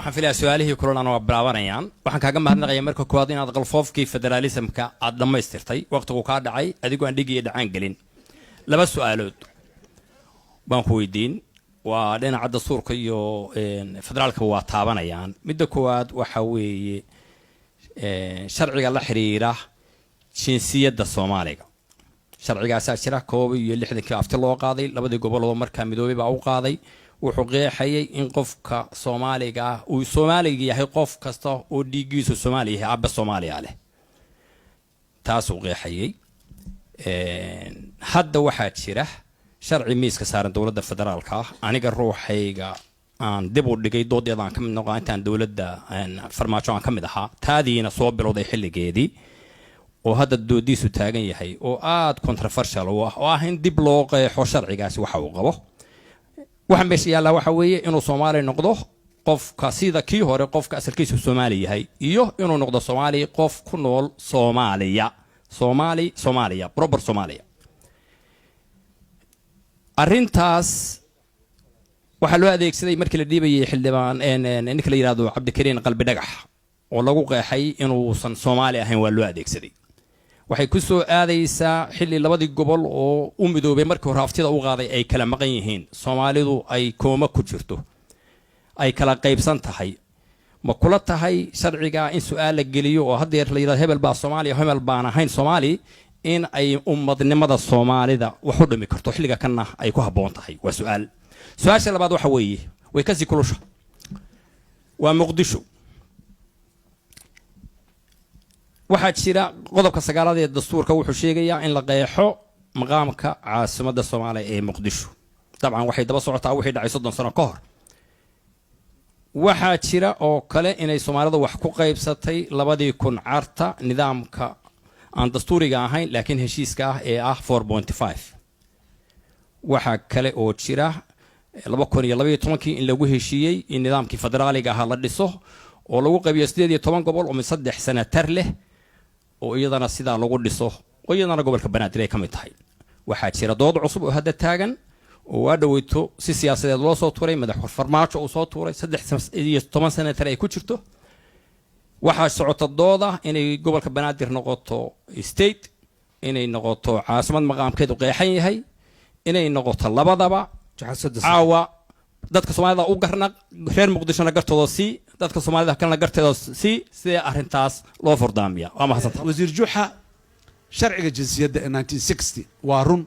Waxaan filayaa su-aalihii kulana waa bilaabanayaan. Waxaan kaaga mahadnaqayaa marka koowaad inaad qalfoofkii federaalismka aad dhammaystirtay, waqtigu kaa dhacay adigoo aan dhig iyo dhacaan gelin. Laba su-aalood baan ku weydiin, waa dhinaca dastuurka iyo federaalka waa taabanayaan. Midda koowaad waxa weeye sharciga la xiriira jinsiyadda Soomaaliga. Sharcigaasaa jira, 61-kii afti loo qaaday, labadii goboloo markaa midoobay baa u qaaday. Wuxuu qeexayay in qofka Soomaaliga ah uu Soomaaliga yahay qof kasta oo dhiiggiisu Soomaali yahay, aabba Soomaaliya leh, taasuu qeexayay. Hadda waxaa jira sharci miiska saaran dowladda federaalka ah. Aniga ruuxayga aan dib u dhigay doodeeda aan ka mid noqo intaan dowladda Farmaajo aan ka mid ahaa, taadiina soo bilowday xilligeedii oo hadda doodiisu taagan yahay oo aada controversial u ah, oo ah in dib loo qeexo sharcigaasi waxa uu qabo. Waxa meesha yaallaa waxa weeye inuu Soomaali noqdo qofka sida kii hore, qofka asalkiisu Soomaali yahay, iyo inuu noqdo Soomaali qof ku nool Soomaaliya, Soomaali, Soomaaliya proper Soomaaliya. Arrintaas waxaa loo adeegsaday markii la dhiibayay xildhibaan ninka la yidhahdo Cabdikariin Qalbi Dhagax, oo lagu qeexay inuusan Soomaali ahayn. Waa loo adeegsaday. Waxay ku soo aadaysaa xilli labadii gobol oo u midoobay markii hore aftida u qaaday ay kala maqan yihiin, Soomaalidu ay kooma ku jirto, ay kala qaybsan tahay. Ma kula tahay sharciga in su-aal la geliyo oo haddeer la yidhahdo hebel baa Soomaaliya, hebel baan ahayn Soomaali, in ay ummadnimada Soomaalida wax u dhimi karto, xilliga kanna ay ku habboon tahay? Waa su-aal. Su-aasha labaad waxa weeye, way kasii kulusha, waa Muqdisho. Waxaa jira qodobka 9aad ee dastuurka, wuxuu sheegayaa in la qeexo maqaamka caasimadda Soomaaliya ee Muqdisho. Dabcan waxay daba socotaa wixii dhacay 30 sano ka hor. Waxaa jira oo kale inay Soomaalidu wax ku qaybsatay 2000 Carta, nidaamka aan dastuuriga ahayn laakiin heshiiska ah ee ah 4.5. Waxaa kale oo jira 2012-kii in lagu heshiiyey in nidaamkii federaaliga ahaa la dhiso oo lagu qaybiyo 18 gobol oo mid 3 senatar leh, oo iyadana sidaa lagu dhiso, oo iyadana gobolka Banaadir ay ka mid tahay. Waxaa jira dood cusub oo hadda taagan oo waa dhaweyto si siyaasadeed loo soo tuuray, madax Farmaajo uu soo tuuray, 13 senatar ay ku jirto. Waxaa socota dooda inay gobolka Banaadir noqoto state, inay noqoto caasimad maqaamkeedu qeexan yahay, inay noqoto labadaba. Caawa dadka Soomaalida u garnaq, reer Muqdishona gartooda sii, dadka Soomaalida kalena garteeda sii. Sidee arrintaas loo furdaamiya? Waa mahadsanta. Wasiir Juxa, sharciga jinsiyadda ee 1960 waa run,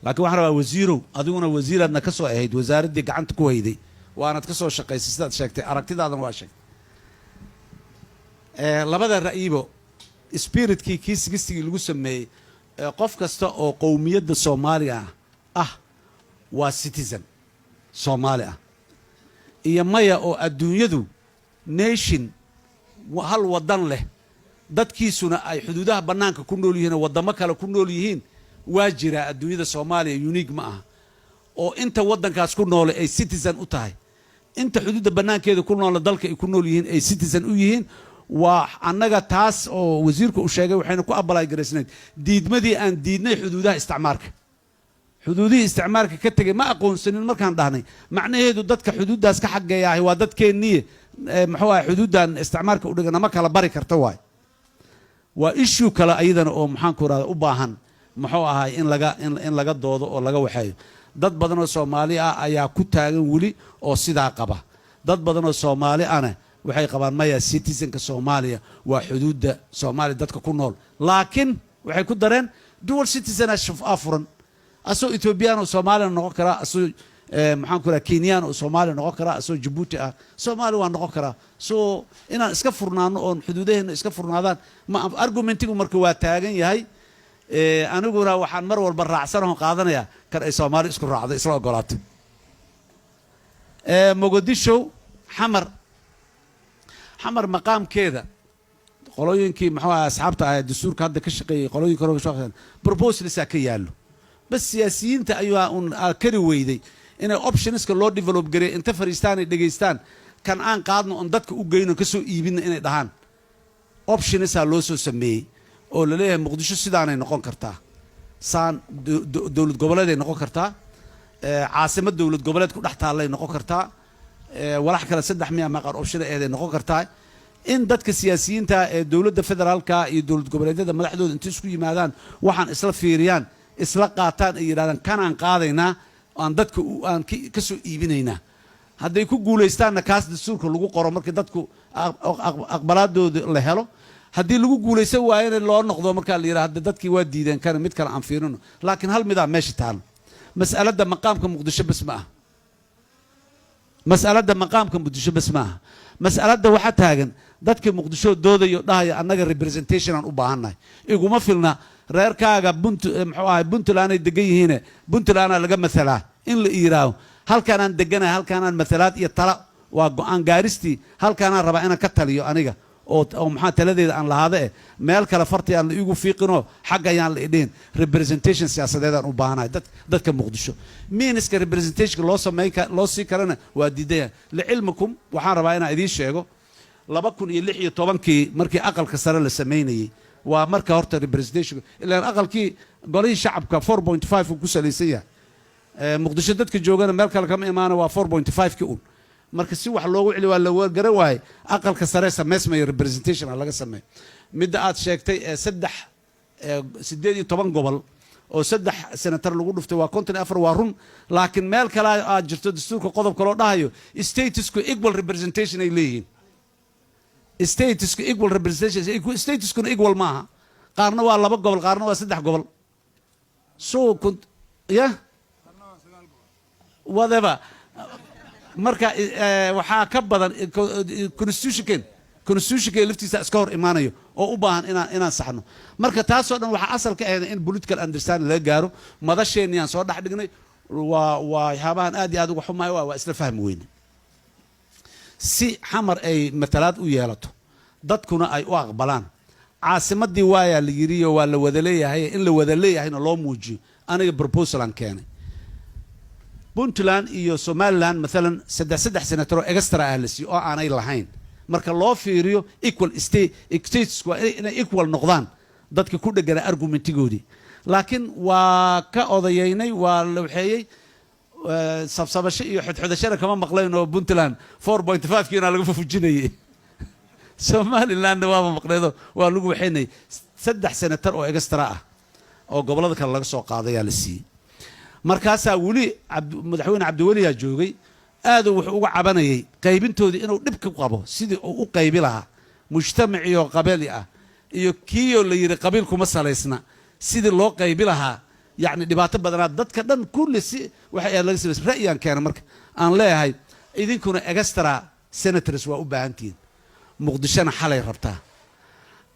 laakiin waxaan rabaa, wasiirow, adiguna wasiiraadna ka soo ahayd wasaaraddii gacanta ku hayday, waanad ka soo shaqaysay sidaad sheegtay, aragtidaadana waa sheegtay. Labada ra'yibo spiritkii kii 60-gii lagu sameeyey, qof kasta oo qowmiyadda Soomaaliga ah waa citizen Soomaali ah, iyo maya oo adduunyadu nation hal wadan leh, dadkiisuna ay xuduudaha bannaanka ku nool yihiin oo waddamo kale ku nool yihiin waa jiraa adduunyada. Soomaaliya unique ma aha, oo inta waddankaas ku noole ay citizen u tahay, inta xuduudda bannaankeeda ku noola dalka ay ku nool yihiin ay citizen u yihiin. Waa annaga taas oo wasiirku uu sheegay waxaynu ku apply garaysnayd diidmadii aan diidnay xuduudaha isticmaarka. Xuduudihii isticmaarka ka tegay ma aqoonsanin markaan dhahnay, macnaheedu dadka xuduuddaas ka xageeyahay waa dadkeenniye, muxuu ahay, xuduuddan isticmaarka u dhigan nama kala bari karta waay. Waa issue kale ayadana oo, maxaan ku irahda, u baahan, muxuu ahay, in laga doodo oo laga waxeeyo. Dad badan oo Soomaali ah ayaa ku taagan weli oo sidaa qaba. Dad badan oo Soomaali ahna waxay qabaan maya, citizenka Soomaaliya waa xuduudda Soomaaliya dadka ku nool, laakiin waxay ku dareen dual citizen aa furan, asoo Ethiopian oo Soomaaliya noqon karaa, asoo maxaan ku raha Kenyan oo Soomaaliya noqon karaa, asoo Jabuuti ah Soomaaliya waa noqon karaa. So inaan iska furnaano oon xuduudaheena iska furnaadaan ma argumentigu marka waa taagan yahay. Aniguna waxaan mar walba raacsanahon qaadanaya kan ay Soomaali isku raacdo, isla ogolaato. Mogadisho, Xamar, Xamar maqaamkeeda, qolooyinkii, muxuu ahay, asxaabta ah dastuurka hadda ka shaqeeyey, qolooyinka hore ka shaqeeyeen, proposalsaa ka yaallo, bas siyaasiyiinta ayaa un kari weyday inay optionska loo develop gareey inta fariistaan ay dhegaystaan, kan aan qaadno oon dadka u geyno kasoo iibino inay dhahaan. Optionsaa loo soo sameeyey oo laleeyahay Muqdisho sidaanay noqon kartaa, saan dowlad goboleeday noqon kartaa, caasimad dowlad goboleed ku dhex taallay noqon kartaa. Walax kale saddex miya maqar option eeday noqon kartaa in dadka siyaasiyiinta ee dowladda federaalka iyo dowlad goboleedyada madaxdooda inta isku yimaadaan, waxaan isla fiiriyaan, isla qaataan, ay yidhahdaan kanaan qaadaynaa, aan dadka aan ka soo iibinaynaa. Hadday ku guulaystaanna, kaas dastuurka lagu qoro markii dadku aqbalaadooda la helo. Haddii lagu guulaysan waayana, loo noqdo markaa, la yidhahda dadkii waa diideen kana, mid kale aan fiirino. Laakiin hal midaa meesha taalo: mas'aladda maqaamka Muqdisho bes ma aha. Mas'aladda maqaamka Muqdisho bes ma aha. Mas'aladda waxaa taagan dadkii Muqdisho doodayo, dhahaya annaga representation aan u baahannahay, iguma filna reerkaaga Bunt muxuu ahay, Puntland ay degan yihiine, Puntlandaa laga mathalaa in la yidhaaho. Halkaanaan deganahay, halkaanaan mathalaad iyo tala waa go-aan gaaristii, halkaanaan rabaa inaan ka taliyo aniga oo maxaa taladeeda aan lahaada meel kale farti aan la igu fiiqinoo xagga ayaan la idhihin. Representation siyaasadeedaan u baahanahay dadka Muqdisho. Means-ka representationka loo sameyn loo sii karana waa diidaya. Licilmikum, waxaan rabaa inaan idiin sheego, 2016-kii markii aqalka sare la sameynayey, waa marka horta representation, ilaan aqalkii golihii shacabka 4.5 uu ku salaysan yahay. Muqdisho dadka joogana meel kale kama imaana, waa 4.5 kii un. Marka si wax loogu celi waa la garan waayey. Aqalka sare samaysmaya, representation a laga sameeyo. Midda aad sheegtay ee saddex 18 gobol oo saddex senatar lagu dhuftay waa 54, waa run. Laakiin meel kale aad jirto dastuurka qodob kaloo dhahayo statesku equal representation ay leeyihiin. Statesku equal representation, stateskuna equal maaha. Qaarna waa laba gobol, qaarna waa saddex gobol, so yeah, whatever. Marka waxaa ka badan constitutionken laftiisa iska hor imaanayo oo u baahan inaan saxno. Marka taasoo dhan waxaa asal ka ahayd in political understanding laga gaaro. Madasheeniyaan soo dhex dhignay. Waa waxyaabahan aad iyo aad uga xumayo. Waa isla fahmi weyne si Xamar ay matalaad u yeelato, dadkuna ay u aqbalaan. Caasimadii waayaa la yiriyo waa la wada leeyahay, in la wada leeyahayna loo muujiyo. Aniga proposalan keenay: Puntland iyo Somaliland maalan saddex saddex senator oo extra ah la siiyo oo aanay lahayn. Marka loo fiiriyo equal state, states waa inay equal noqdaan, dadka ku dhegana argumentigoodii. Laakiin waa ka odayeynay, waa la waxeeyey, sabsabasho iyo xodxodashana kama maqlayn oo Puntland 4.5 kiina laga fufujinayay, Somalilandna waaba maqneedo waa lagu waxaynayay. Saddex senator oo extra ah oo gobollada kale laga soo qaadayaa la siiyey. Markaasaa weli madaxweyne Cabdiweliyaa joogay. Aaduu wuxuu uga cabanayay qaybintoodii inuu dhib ku qabo, sidii uu u qaybi lahaa mujtamaciyo qabali ah iyo kiiyoo la yidhi qabiil kuma salaysna, sidii loo qaybi lahaa. Yacni dhibaato badanaa dadka dhan kulli si waxay aad laga samaysa. Ra'yaan keena marka aan leeyahay, idinkuna extra senators waa u baahan tihiin, Muqdishona xalay rabtaa.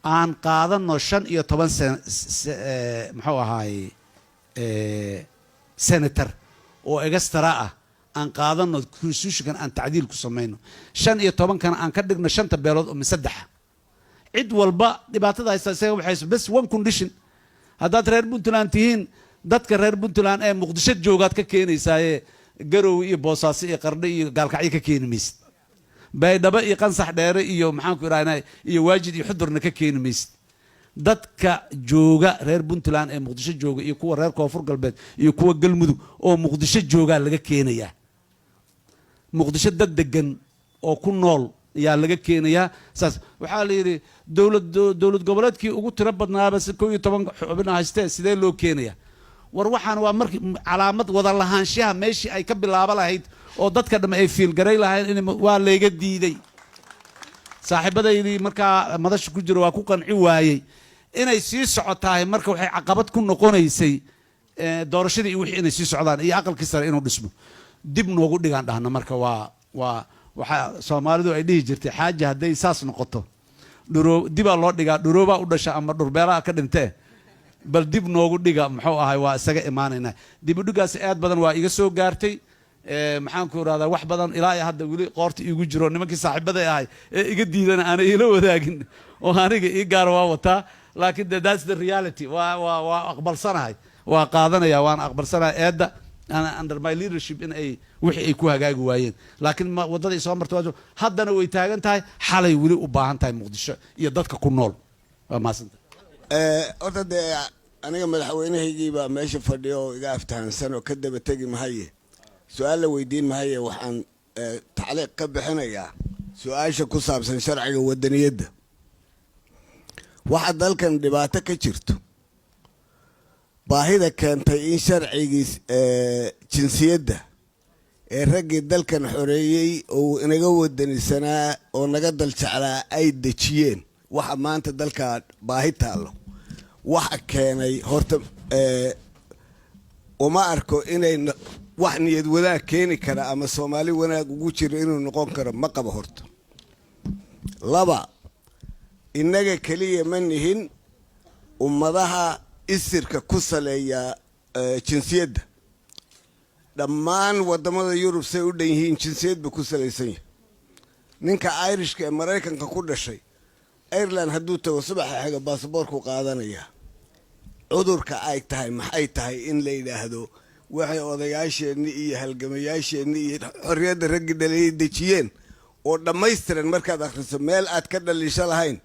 Aan qaadano 15 muxuu ahaay senator oo extra ah aan qaadano, constitutionkan aan tacdiil ku samayno, 15-kana aan ka dhigno shanta beelood oo min saddexa. Cid walba dhibaatada haysta isaga waxayso bes one condition: haddaad reer Puntland tihiin, dadka reer Puntland ee Muqdisho joogaad ka keenaysaaye, Garowe iyo Boosaaso iyo Qardho iyo Gaalkacyo ka keeni maysid, Baydhabo iyo Qansax Dheere iyo maxaanku idhahna iyo Waajid iyo Xudurna ka keeni maysid. Dadka jooga reer Puntland ee Muqdisho jooga iyo kuwa reer Koonfur Galbeed iyo kuwa Galmudug oo Muqdisho joogaa laga keenayaa. Muqdisho dad degan oo ku nool ayaa laga keenayaa. Saas waxaa la yidhi dowlad goboleedkii ugu tiro badnaaba si 11 xubin haystee, sidee loo keenayaa? War waxaan waa markii calaamad wada lahaanshaha meeshii ay ka bilaabo lahayd oo dadka dhamme ay fiilgaray lahayd in waa layga diiday. Saaxiibadaydii markaa madasha ku jiro waa ku qanci waayey inay sii socotahay. Marka waxay caqabad ku noqonaysay doorashadii iyo wixii inay sii socdaan iyo aqalkii sare inuu dhismo. Dib noogu dhigaan dhahna. Marka waa waxaa Soomaalidu ay dhihi jirtay, xaaja hadday saas noqoto, dhuroo dibaa loo dhigaa, dhuroobaa u dhasha ama dhurbeelaha ka dhintee. Bal dib noogu dhiga, muxuu ahay, waa isaga imaanaynaa. Dib u dhigaasi aad badan waa iga soo gaartay. Maxaan ku irahdaa, wax badan ilaa iyo hadda weli qoorta iigu jiro, nimankii saaxiibaday ahay ee iga diidana aanay ila wadaagin oo aniga ii gaara waa wataa. Laakiin de that's the reality. Waa aqbalsanahay, waa qaadanaya, waan aqbalsanahay eedda under my leadership in ay wixii ay ku hagaagi waayeen. Laakiin waddadii soo martay waa haddana way taagan tahay, xalay weli u baahan tahay Muqdisho iyo dadka ku nool. Waa mahadsanta. Horta dee aniga madaxweynahaygii baa meesha fadhiya oo iga aftahansan oo ka daba tegi mahaye, su-aal la weydiin mahaye. Waxaan tacliiq. Tacliiq ka bixinayaa su-aasha ku saabsan sharciga wadaniyadda. Waxa dalkan dhibaato ka jirto, baahida keentay in sharcigii jinsiyadda ee raggii dalkan xoreeyey oo inaga wadanisanaa oo naga dal jeclaa ay dejiyeen, waxa maanta dalka baahi taallo waxa keenay, horta uma arko inay wax niyad wanaag keeni kara ama Soomaali wanaag ugu jiro inuu noqon karo, ma qabo horta. Laba, innaga keliya ma nihin ummadaha isirka ku saleeya jinsiyadda. Dhammaan waddamada Yurub say u dhan yihiin jinsiyad ba ku salaysan yahay. Ninka Irishka ee Maraykanka ku dhashay, Ireland hadduu tago, subaxa xiga baasaboorku qaadanaya. Cudurka ay tahay maxay tahay in la yidhaahdo waxay odayaasheenni iyo halgamayaasheenni iyo xorriyadda raggii dhaliyay dejiyeen oo dhammaystiran, markaad akhriso meel aad ka dhaliisho lahayn,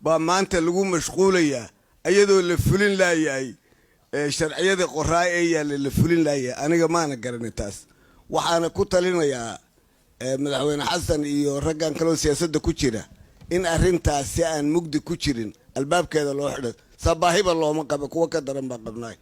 baa maanta lagu mashquulayaa iyadoo la fulin laayahay sharciyadii qoraa ee yaalla la fulin laayahay? Aniga maana garanin taas. Waxaana ku talinayaa Madaxweyne Xasan iyo raggan kaloo siyaasadda ku jira in arrintaas si aan mugdi ku jirin albaabkeeda loo xidho. Sabaahiba looma qaba, kuwa ka daran baa qabnaay.